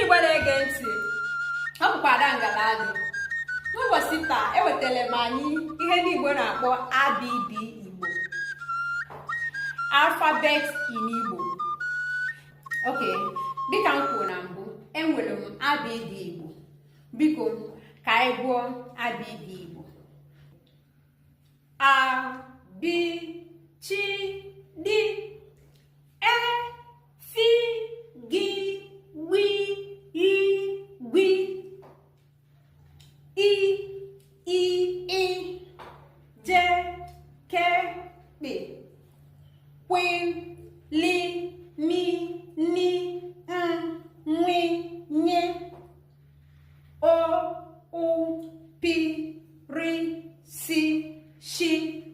Igbo na-ege ntị, ọ bụkwa Ada Ngaladụ. N'ụbọchị taa, ewetara m anyị ihe ndị Igbo na-akpọ abịdịị Igbo, alphabet in Igbo. Ok, dịka m kwuru na mbụ, enwere m abịdịị Igbo. Biko, ka anyị gụọ abịdịị Igbo. A, B, C, D, E, F, G, W, I, W, I, I, I, J, K, P, Q, L, M, N, M, Nw, Ny, O, U, P, R, S, Sh.